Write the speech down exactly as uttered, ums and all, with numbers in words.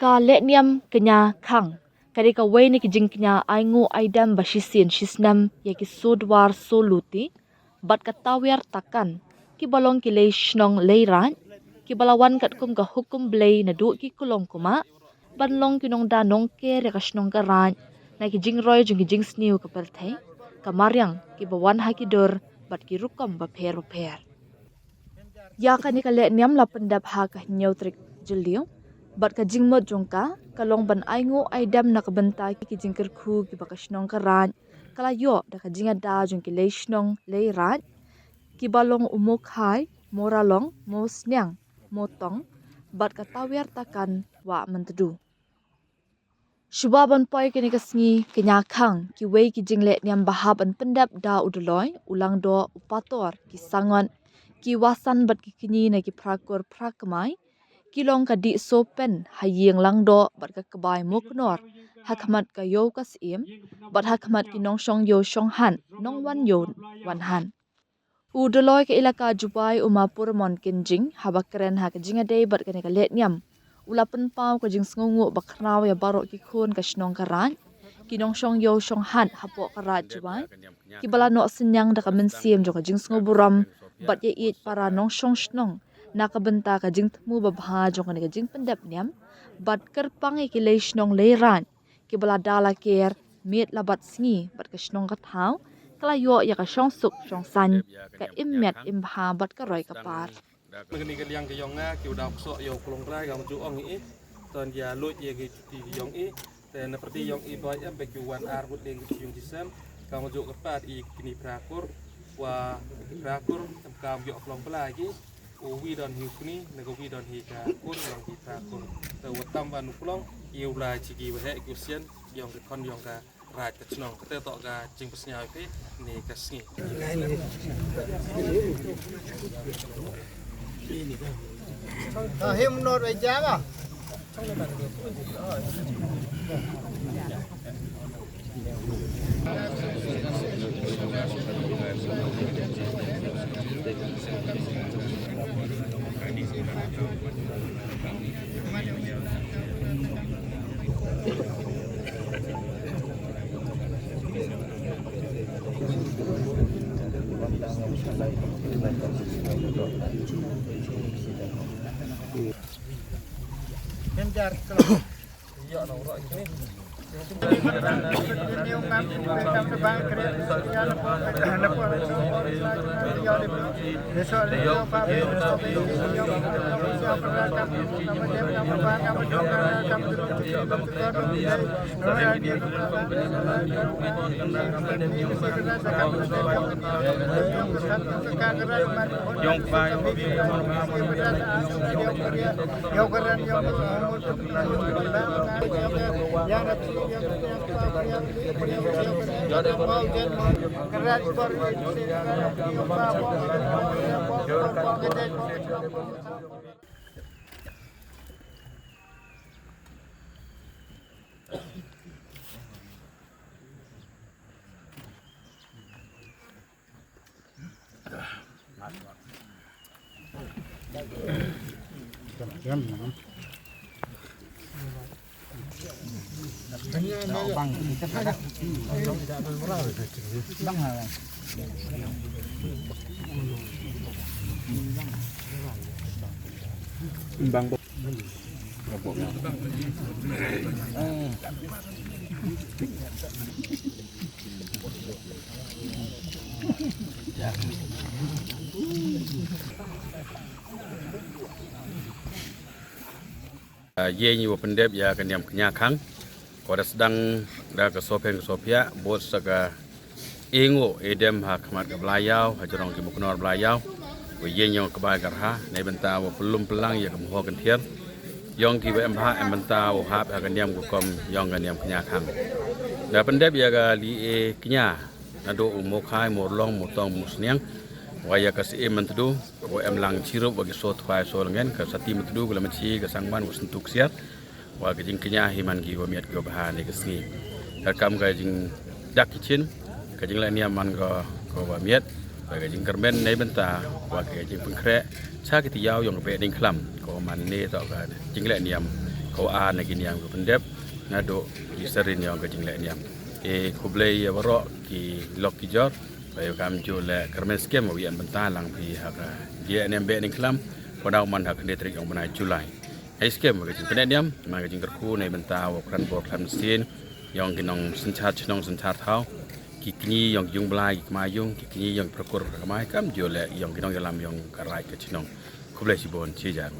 Ka lehniam kñia khang ka dei kawei na ki jingkñia ainguh aidem ba shisien shisnem ïa ki Soh Dwar Soh Luti bad ka Tawiar Takan, kiba long ki lei shnong lei raid, kiba la wan katkum ka hukum Blei naduh ki kulong kumah, ban long ki nongda nongker ïa ka shnong ka raid na ki jingroi jong ki jingsniew ka pyrthei ka mariang, kiba wan ha ki dur bad ki rukom bapher bapher. Ïa kane ka lehniam la pyndep ha ka hynñiew tarik Jylliew, bad ka jingmut jong ka ka long ban ainguh aidem na ka bynta ki jingkyrkhu kiba ka shnong ka raid ka la ïoh da ka jingïada jong ki lei shnong lei raid, kiba long u Mokhai, Moralong, Mosniang, Motong, bad ka Tawiar Takan, Wah Myntdu. Shuwa ban poi kane ka sngi kñia khang, kiwei ki jinglehniam ba hap ban pyndep da u Doloi, u Langdoh, u Pator, ki Sangot, ki Wasan bad ki Kñi na ki Phrakur Phrakmai, ki long ka dih sohpen ha ïing Langdoh bad ka kbai Moknor, ha khmat ka Ïew ka Syiem bad ha khmat ki nongshong ïew shong hat, nongwan ïew wan hat. U Doloi ka Elaka Jowai, u Ma Purmon Kynjing, haba kren ha ka jingïadei bad kane ka lehniam, u la pynpaw ka jingsngewnguh bakhraw ïa baroh ki khun ka shnong ka raid, ki nongshong ïew shong hat hapoh ka raid Jowai, kiba la noh synñiang da ka mynsiem jong ka jingsngewburom bad ïaieit para nongshong shnong na ka bynta ka jingthmu babha jong kane ka jingpyndep niam bad kyrpang ïa ki lei shnong lei raid, kiba la da la ker miet la bad sngi bad ka shnong ka thaw ka la ïoh ïa ka shongsuk shongsaiñ, ka im miat im bha bad ka roi ka par. Kane ka liang ka ïong nga, ki u dau ksoh ïa u klong brai, ka mut ju ong i, ton ïa luid ïa ki juti ki ïong i, te na pyrdi ïong i boi em, ba ki wan ar ngut ding ki ïong ki sem, ka mut ju kyrpad i kini Phrakur, wa ki Phrakur, em kam ïoh klong brai ki, u wi don hi u kni, na ka wi don hi ka kur, ïong ki Phrakur. Te wa tam wan u klong, i u lai chi ki wa heh ki u sien, ïong ki khon ïong ka raid ka chnong, kata toh ka jingpynsñiaw ïa phi ne ka sngi. Ïa ngi wa pyndep ïa ka niam kñia khang, ko da sdang da ka sohpeng ka sohpia bud sa ka ingo edem ha khmat ka Blai Yaw, ha jrong ki muknor Blai Yaw. Wa ïeng ïong ka bai ka rha, nei bynta wa pylum pylang ïa ka mho kan thiar. Ïong ki wa em bha em bynta wa hap ha ka niam ka kom ïong ka niam kñia khang. Da pyndep ïa ka li e kñia, na do u Mokhai, Morlong, Motong, Musniang. Wa ïa ka si e Myntdu, wa em lang chirup, wa ki soh twai soh lngen, ka sati Myntdu, ka la machi, ka sangman, wa syntuk siar. Wa ka jingkñia hi man ki wa miat ki wa bha ne ka sngi. Ka kam ka jingdak ki chin, ka jingleh niam man ka, ka wa miat, wa ka jingkyrmen ne bynta, wa ka jingpynkhreh, cha ki tiaw ïong ka peh ding khlam, ka wa man ne toh ka jingleh niam, Ka wa na ki niam ka pyndep naduh ki sarin yong ka jingleh niam. E khublei ïa waroh ki lok ki jor. Ba ïa kam ju leh kyrmen skem wa ïa bynta lang phi ha ka jia niam be ning klam. Pyndaw man ha ka tarik yong bnai Julai. Ai skem ka jingpyndep niam man ka jingkyrkhu na bynta wa kran bor klan sien yong ki nong synchar chnong synchar thaw. Ki kñi yong yung blai ki kma yung ki kñi yong prakur kma kam ju leh yong ki nong yalam yong ka rai ka chnong. Khublei sibon chi jar.